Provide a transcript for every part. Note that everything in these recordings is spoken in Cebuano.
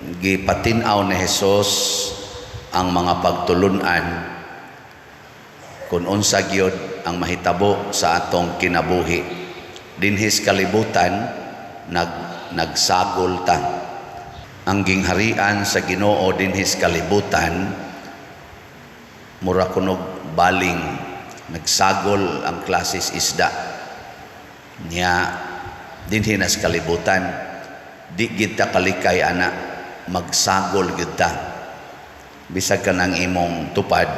Gipatin-aw ni Jesus ang mga pagtulunan kung unsa gyud ang mahitabo sa atong kinabuhi. Dinhis kalibutan, nagsagol ta. Ang gingharian sa Ginoo dinhis kalibutan mura kunog baling, nagsagol ang klases isda. Nya dinhi nas kalibutan, di gid ta kalikay ana, magsagol gid ta. Bisag kanang imong tupad,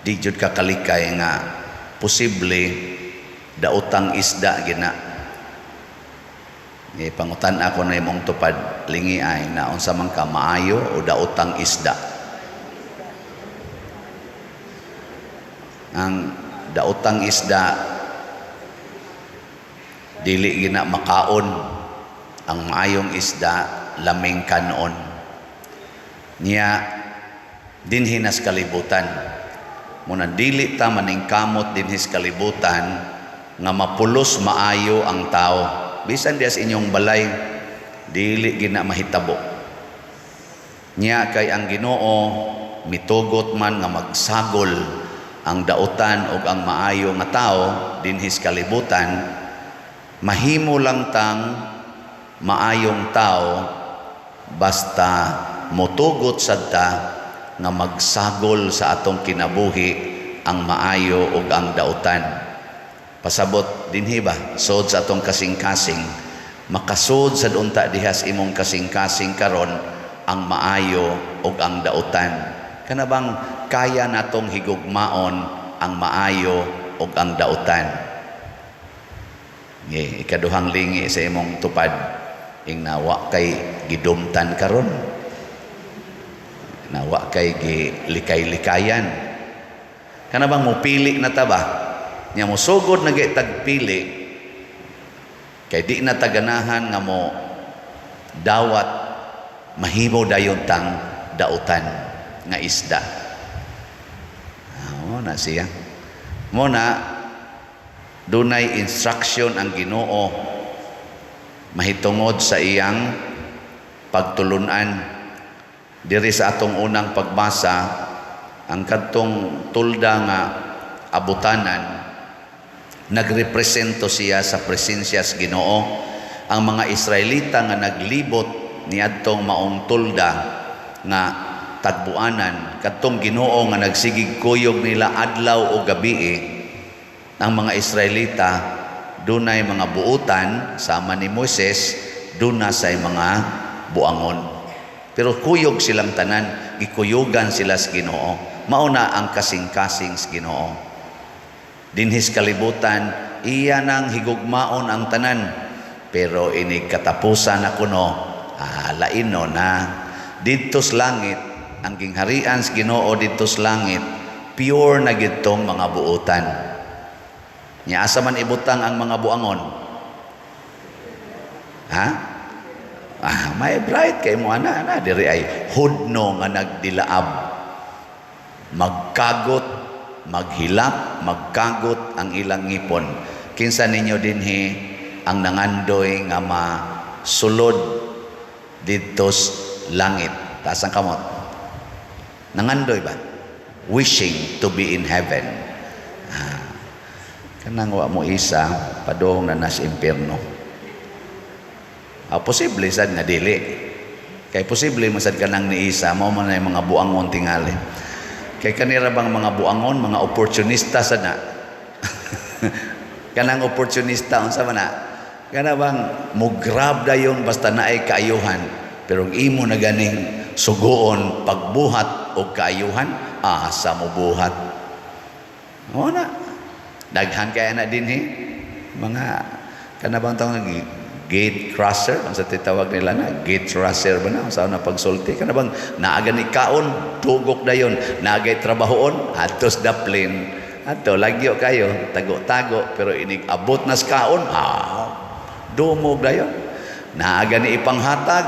di jud ka kalikay nga posible daotang isda gina. E, pangutan ako na imong tupad, lingi ay na unsa man ka, maayo o daotang isda? Ang daotang isda dili gina makaon, ang maayong isda laming kanon. Nya dinhi nas kalibutan, muna dili ta maningkamot dinhis kalibutan nga mapulos maayo ang tao. Bisan diya sa inyong balay, dili gina mahitabo. Nya kay ang Ginoo mitugot man nga magsagol ang dautan og ang maayo nga tao dinhis kalibutan, mahimo lang tang maayong tao basta motugot sad ta nga magsagol sa atong kinabuhi ang maayo ug ang dautan. Pasabot dinhi ba, sod sa atong kasing-kasing, makasod sad unta dihas imong kasing-kasing karon ang maayo ug ang dautan. Kana bang kaya natong higugmaon ang maayo ug ang dautan? Ye, ikaduhang lingi sa imong tupad, ing nawa kay gidumtan karon, nawa kay gilikay-likayan. Kana bang mupili na ta ba? Nya mosugod na gay tagpili kay di na taganahan nga mo dawat mahimo dayon tang dautan nga isda. Ah, na siya. Mo na dunay instruction ang Ginoo mahitungod sa iyang pagtulunan. Diri sa atong unang pagbasa, ang kadtong tulda nga abutanan, nagrepresento siya sa presensya sa Ginoo. Ang mga Israelita nga naglibot niadtong maong tulda nga tagbuanan, kadtong Ginoo nga nagsigig kuyog nila adlaw o gabi, ang mga Israelita dunay mga buutan sama ni Moises, duna say mga buangon. Pero kuyog silang tanan, gikuyugan sila sa Ginoo. Mao na ang kasing-kasing sa Ginoo. Dinhis kalibutan, iya nang higugmaon ang tanan. Pero inig katapusan na kuno, laino na. Didto sa langit, ang gingharian sa Ginoo didto sa langit, pure na gitong mga buutan. Nya asa man ibutang ang mga buangon? Ha? Ah, may bright kay mo ana ana diri ay hudno nga nagdilaab. Magkagot, maghilak, magkagot ang ilang ngipon. Kinsa ninyo dinhi ang nangandoy nga masulod didto sa langit? Taas ang kamot. Nangandoy ba? Wishing to be in heaven. Ah, kanang wa mo isa, padung na nas impierno. Ah, posible sad nga dili. Kay posible man sad kanang ni isa, mao man na yung mga buangon tingali. Kay kanira bang mga buangon, mga oportunista sad na. Kanang oportunista unsa man na? Kana bang mo grab dayon basta naay kaayuhan, pero ang imo na ganing sugoon pagbuhat og kaayuhan, asa mo buhat? Mao na. Daghan kaya na dinhi mga kana bang tawag gate crusher, ang sa titawag nila na gate crusher ba na sa na pagsulti, kana bang naaga ni kaon tugok dayon, naagay trabahoon atos daplin ato lagyo kayo tago-tago, pero inig abot nas kaon, dumog dayon, naaga ni ipanghatag,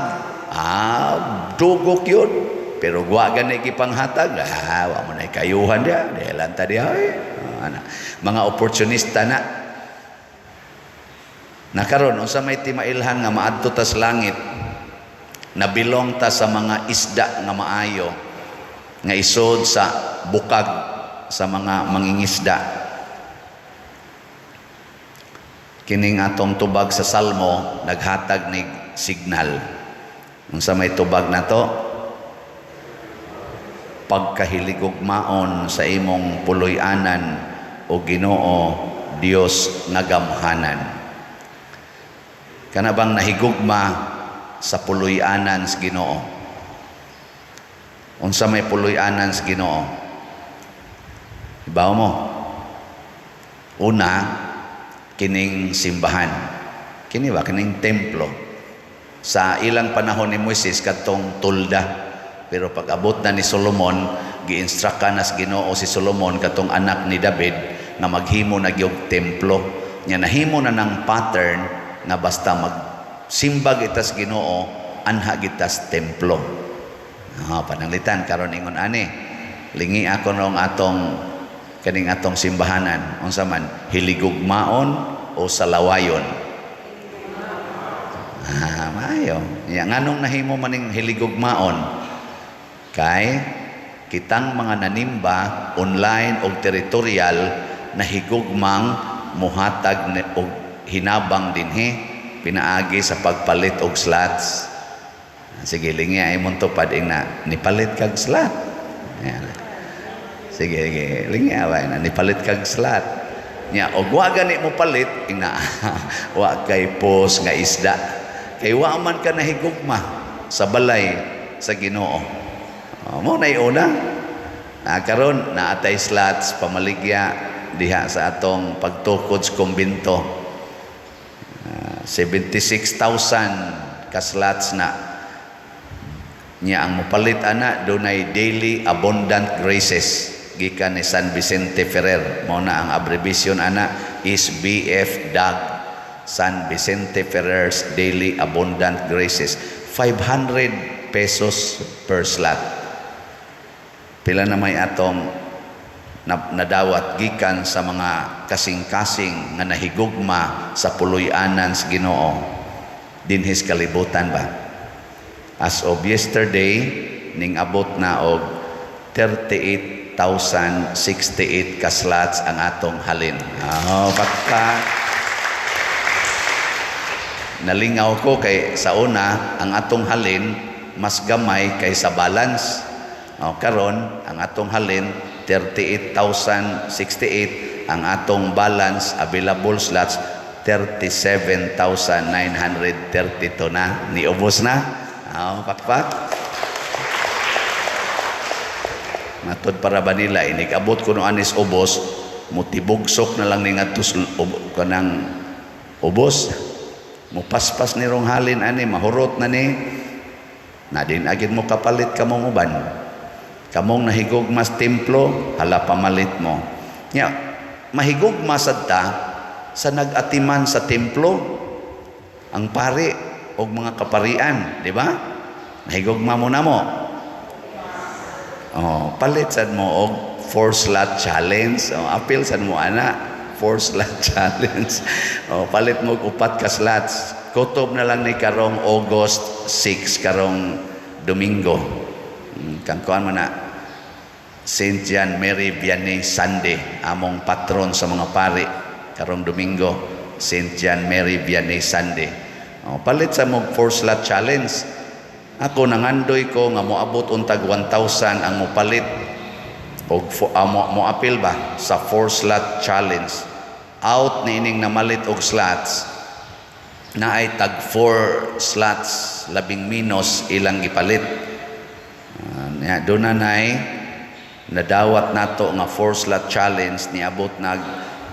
dugok yun, pero wa gani gipanghatag, wa mo na kayuhan dia dilan ta diha, ana mga oportunista na. Nakaron unsa may timailhan nga maadto tas langit? Nabilong ta sa mga isda nga maayo nga isod sa bukag sa mga mangingisda. Kining atong tubag sa Salmo naghatag nig signal. Unsa may tubag nato? Pagkahiligugmaon sa imong puloy-anan, o Ginoo Dios nga gamhanan. Kana bang nahigugma sa puloy-anan sa Ginoo? Unsa may puloy-anan sa Ginoo? Ibaw mo. Una, kining simbahan. Kini ba kining templo? Sa ilang panahon ni Moises, kadtong tolda. Pero pag abot na ni Solomon, gi-instruct na sa Ginoo si Solomon, katong anak ni David, nga maghimo na gyud templo. Nya nahimo na ng pattern nga basta magsimba kita sa Ginoo, anha kita sa templo. Ah, pananglitan karon ingon ani. Lingi ako nung atong kaning atong simbahanan, unsa man, hiligugmaon o salawayon? Ah, maayo. Ya, nganong nahimo maning hiligugmaon? Kay kitang mga nanimba online og territorial nahigugmang muhatag og hinabang dinhi pinaagi sa pagpalit og slots. Sige, lingi ay imong tupad, ingna nipalit kag slot. Ayan. Sige, sige, lingi away na nipalit kag slot. Nya og wa gani mo palit, ingna wa kay pos nga isda. Kay wa man ka nahigugma sa balay sa Ginoo. Oh, mo na una. Na karon naatay slots pamaligya diha sa atong pagtukod sa kumbento. 76,000 ka slots na. Nya ang mopalit ana, dunay Daily Abundant Graces gikan ni San Vicente Ferrer. Mao na ang abbreviation ana is BF DAG, San Vicente Ferrer's Daily Abundant Graces. 500 pesos per slot. Pila na may atong nadawat gikan sa mga kasing-kasing nga nahigugma sa puloy-anan sa Ginoo dinhis kalibutan ba? As of yesterday, ning abot na og 38,068 ka slots ang atong halin. Oh, pakpak. Nalingaw ko kay sa una ang atong halin mas gamay kaysa balance. Oh, karon ang atong halin 38,068, ang atong balance available slots 37,932 na. Niubos na. Oh, pakpak. Matod para ba nila, inig-abot ko no anis ubos, mutibugsok na lang ni ngadto kanang ubos. Mupaspas ni rong halin ani, mahurot na ni. Na din agid mo kapalit kamong uban. Kamong nahigugma sa templo, hala pamalit mo. Nya, mahigugma sad ta sa nag-atiman sa templo, ang pari og mga kaparian, di ba? Nahigugma mo na mo. Oh, palit sad mo og four slot challenge. Oh, apil sad mo ana, four slot challenge. Oh, palit mo og upat ka slots. Kutob na lang ni karong August 6, karong Domingo. Kang kuan man na Saint John Mary Vianney Sunday, among patron sa mga pari karong Domingo, Saint John Mary Vianney Sunday. Oh, palit sa mo four slot challenge. Ako nangandoy ko nga moabot untag 1,000 ang mopalit og moapil ba sa four slot challenge. Out ni ining namalit og slots na ay tag 4 slots labing minus ilang gipalit. Doon na nay nadawat nato nga 4 slot challenge, niabot nag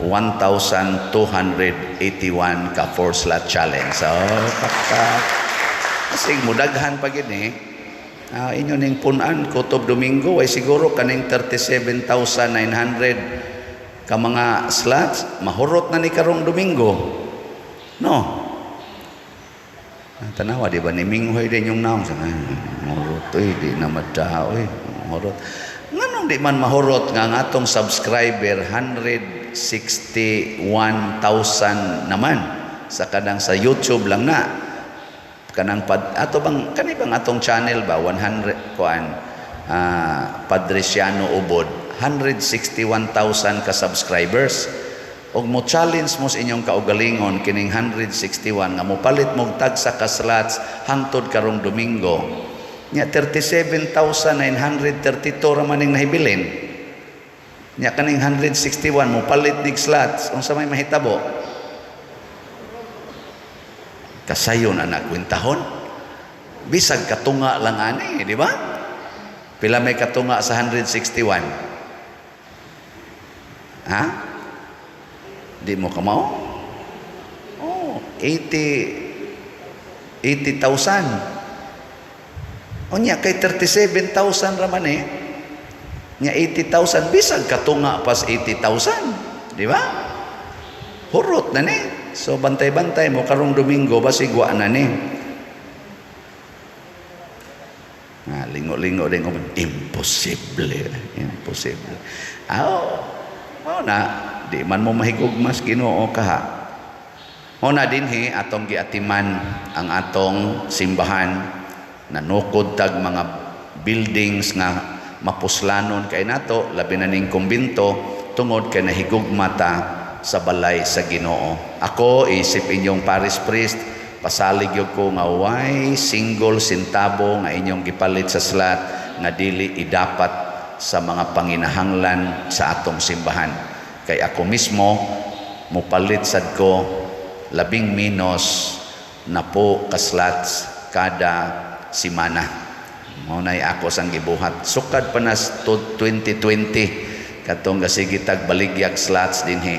1,281 ka 4 slot challenge. So, pakpak. Kasi mudaghan pa gid ni. Inyo ning punan kutob Domingo ay siguro kaning 37,900 ka mga slots mahurot na ni karong Domingo. No. Tanawa di ba ni minghoy din yung naong sa mahurot oy, di na madao oy, mahurot. Nganong di man mahurot nga ang atong subscriber 161,000 naman sa kanang sa YouTube lang na. Kanang pad, ato bang kani bang atong channel ba, 100 kuan, Padreciano Ubod, 161,000 ka subscribers. Og mo challenge mo sa inyong kaugalingon kining 161 nga mopalit mo tagsa ka slots hangtod karong Domingo nya, 37,932 ra man ning nahibilin. Nya kaning 161 mo palit nig slots, unsa may mahitabo? Kasayon anak kwentahon, bisag katunga lang ani, di ba? Pila may katunga sa 161, ha? Di mo kamao? Oh, 80 80,000. Unya kay 37,000 ra man eh. Nya 80,000, bisag katunga pas 80,000, di ba? Hurot na ni. So bantay-bantay mo karong Domingo, basig wa na ni. Ah, lingo-lingo din ko, imposible, imposible. Aw, mao na di man mo mahigugmas Ginoo kaha. Mao na dinhi atong giatiman ang atong simbahan, nanukod tag mga buildings nga mapuslanon kay nato, labi na ning kumbinto, tungod kay nahigugma ta sa balay sa Ginoo. Ako, isip inyong parish priest, pasalig gyud ko nga way single sentabo nga inyong gipalit sa slot nga dili idapat sa mga panginahanglan sa atong simbahan. Kay ako mismo mopalit sad ko labing minos na po ka slots kada simana. Mao nay ako sang gibuhat. Sukad pa nas 2020 katong gasige tag baligyag slots dinhi.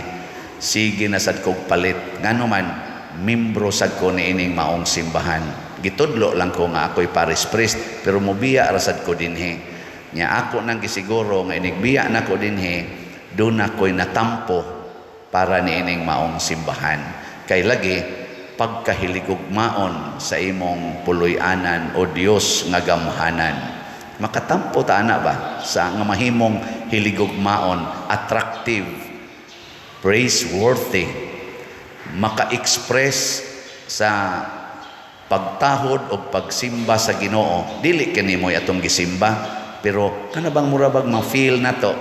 Sige na sad kog palit. Ngano man, membro sad ko niining maong simbahan. Gitudlo lang ko nga ako'y parish priest, pero mobiya ra sad ko dinhi. Nya ako nang gisiguro nga inigbiya nako dinhi, doon ako'y natampo para niining maong simbahan. Kay lagi pagkahiligugmaon sa imong puloy-anan o Dios nga gamhanan. Makatampo ta ana ba sa nga mahimong hiligugmaon, attractive, praiseworthy, maka-express sa pagtahod o pagsimba sa Ginoo? Dili kini mo'y atong gisimba, pero kana bang mura bag ma-feel nato?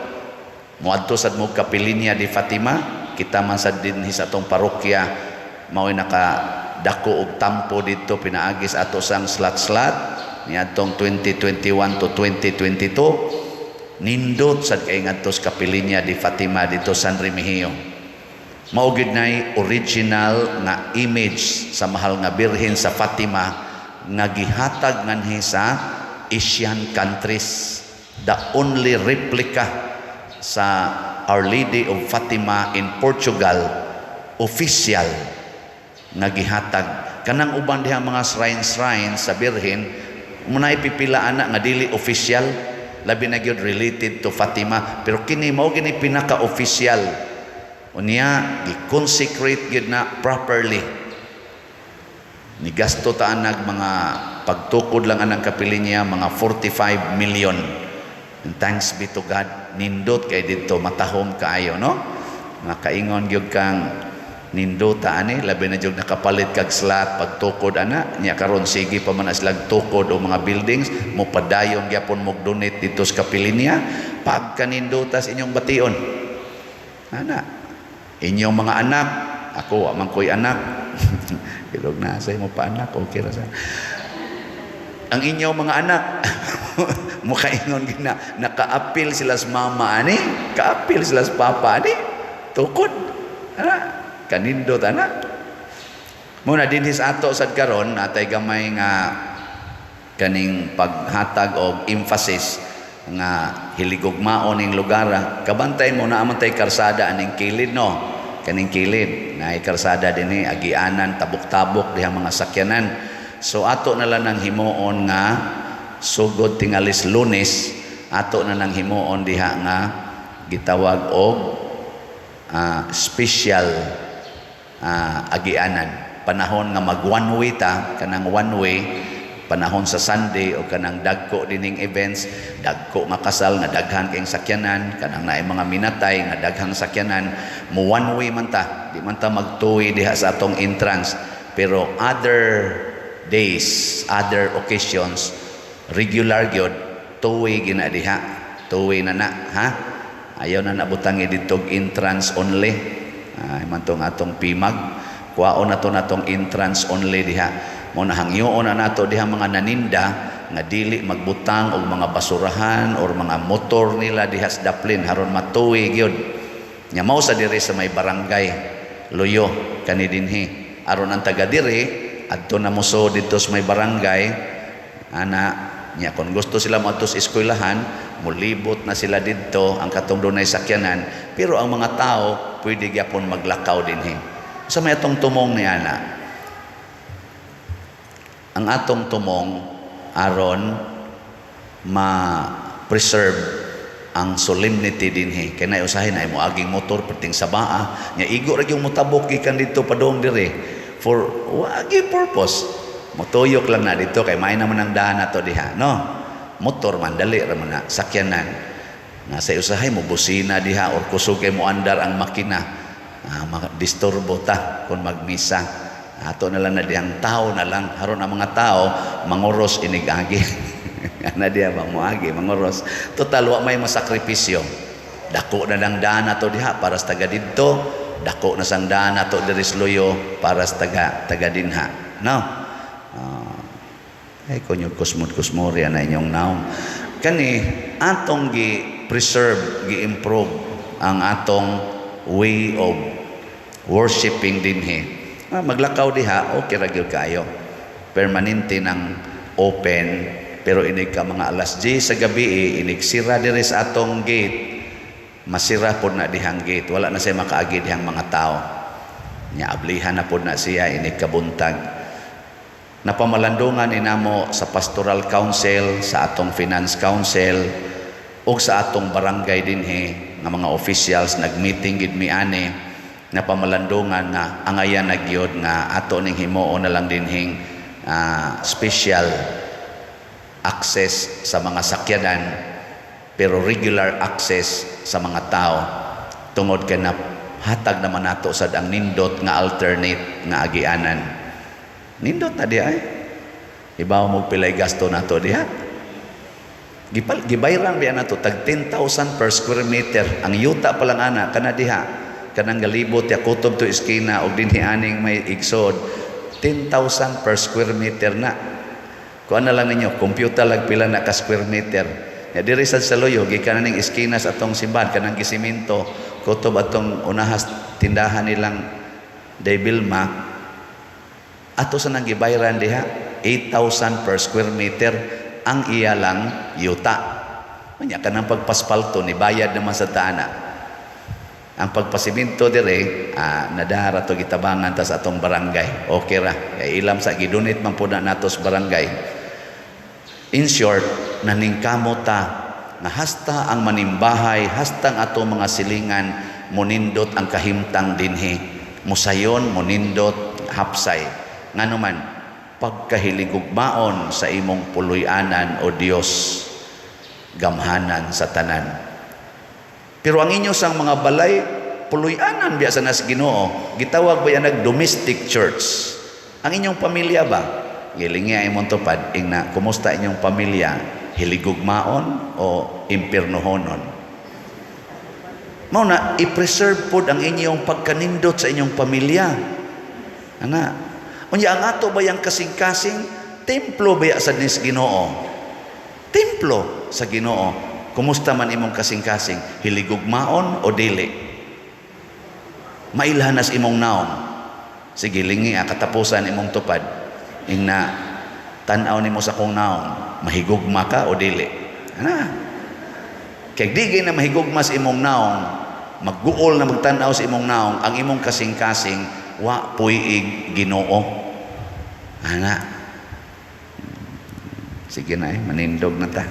Moadto sad mo Kapilinya di Fatima, kita man sad dinhi sa atong parokya mao'y naka dako og tampo didto pinaagi sa ato sang slot-slot niadtong 2021 to 2022. Nindot sad kay ngadto sa Kapilinya di Fatima didto San Remigio. Mao gid nay original nga image sa Mahal nga Birhen sa Fatima nga gihatag nganhi sa Asian countries, the only replica sa Our Lady of Fatima in Portugal, official nga gihatag. Kanang uban diha mga shrine shrine sa Birhen muna ipipila ana nga dili official, labi na gyud related to Fatima, pero kini mao gini pinaka official. Unya gi-consecrate gyud na properly. Ni gasto ta anag mga pagtukod lang anang kapilinya, mga 45 million. And thanks be to God, nindot kay didto, matahom kaayo, no? Makaingon gyud kang nindota ani, labi na jud nakapalit kag slot pagtukod ana. Nya karon sige pa man silag tukod o mga buildings, mo padayon gyapon mo donate didto sa kapilinya. Pagkanindota sa inyong bation ana, inyong mga anak. Ako, wa man ko'y anak. Ilog na sa imo pa anak, okay ra sa ang inyong mga anak mukaingon gina nakaapil sila sa mama ani, kaapil sila sa papa ani, tukod ana, kanindot ana. Muna dinhi sa ato sad karon natay gamay nga kaning paghatag og emphasis nga hiligugmaon ning lugar. Kabantay mo na man tay karsada aning kilid, no? Kaning kilid naay karsada dinhi, agianan, tabok-tabok diha mga sakyanan. So ato na lang nang himuon nga sugod tingalis Lunes, ato na nang himuon diha nga gitawag og special agianan. Panahon nga mag one way ta, kanang one way panahon sa Sunday o kanang dagko dining events, dagko nga kasal nga daghan kayong sakyanan, kanang naay mga minatay nga daghang sakyanan, mo one way man ta, di man ta magtuwi diha sa atong entrance. Pero other days, other occasions, regular gyud, two-way gina diha. Two-way na na, ha? Ayaw na nabutangi dito entrance only. Ay, man tong atong pimag. Kuwaon na to natong entrance only diha. Mo na hangyoon na nato diha mga naninda nga dili magbutang og mga basurahan or mga motor nila diha sa daplin haron matuwi gyud. Nya mao sa diri sa may barangay Luyo kani dinhi. Aron ang taga diri adto na moso didto sa may barangay ana nya kon gusto sila moadto sa eskwelahan, molibot na sila didto ang katong dunay sakyanan, pero ang mga tao pwede gyapon maglakaw dinhi. Sa may atong tumong ni ana, ang atong tumong aron ma-preserve ang solemnity dinhi, kay nay usahay na mo aging motor perting sa baa nya igo ra gyud motabok gikan didto padung dire for wagi purpose. Motuyok lang na dito kay may naman ang daan nato diha, no? Motor man, dali ra man na sakyanan nga sa usahay mo busina diha or kusog kay mo andar ang makina, disturbo ta kung magmisa. Ato na lang na dihang tao na lang haron ang mga tao manguros inigagi ana diha ba, moagi manguros. Total, wa may masakripisyo. Dako na lang daan nato diha para sa taga didto, dako na sang daan nato diri sa Luyo para sa taga dinha, no? Ay kunyo kusmod kusmori na inyong naong. Kani atong gi preserve, gi improve ang atong way of worshiping dinhi. Maglakaw diha, okay ra gyud kaayo. Permanente ng open, pero inig ka mga alas 10 sa gabi, eh, inig sira diri sa atong gate, masira pod na dihang gate, wala na siya makaagi dihang mga tao. Nya ablihan na pod na siya inig kabuntag. Napamalandungan ni namo sa pastoral council, sa atong finance council ug sa atong barangay dinhi nga mga officials, nag-meeting gid mi ani. Napamalandungan nga angayan na gyud nga ato ning himuon na lang dinhing special access sa mga sakyanan pero regular access sa mga tao, tungod kay na hatag naman nato sad ang nindot nga alternate nga agianan. Nindot na diha ay ibaw mo pilay gasto nato diha. Gipal gibayran biya nato tag 10,000 per square meter ang yuta pa lang ana kana diha, kanang galibot ya kutob to iskina og dinhi aning may igsod, 10,000 per square meter na. Kuan na lang ninyo, computer lag pila na ka square meter. Ya diri sad sa Luyo, gikan ning iskina sa atong simbahan kanang gisimento kutob atong unahas tindahan nilang Day Vilma, ato sa nang gibayran diha 8,000 per square meter ang iya lang yuta. Unya kanang pagpaspalto ni bayad naman sa taana. Ang pagpasiminto dire, nadara to gitabangan ta sa atong barangay. Okay ra. Kay ilam sa gidonate man pud na nato sa barangay. In short, naningkamot ta nga hasta ang manimbahay, hasta ang atong mga silingan munindot ang kahimtang dinhi. Musayon, munindot, hapsay. Ngano man, pagkahiligugmaon sa imong puloy-anan o Dios, gamhanan sa tanan. Pero ang inyo sang mga balay, puloy-anan biya sa nas Ginoo, gitawag ba yan nag domestic church? Ang inyong pamilya ba? Gilingi ay imong tupad, ingna, kumusta inyong pamilya? Hiligugmaon o impirnohonon? Mao na, i-preserve pod ang inyong pagkanindot sa inyong pamilya. Ana. Unya ang ato ba yang kasing-kasing templo ba sa nis Ginoo? Templo sa Ginoo. Kumusta man imong kasing-kasing? Hiligugmaon o dili? Mailhanas imong naong. Sige, lingi katapusan imong tupad. Ingna, tan-aw nimo sa kong naong, mahigugma ka o dili? Ana. Kay di na mahigugma sa imong naong, magguol na magtan-aw sa imong naong, ang imong kasing-kasing wa puy-ig Ginoo. Ana. Sige na eh, manindog na ta.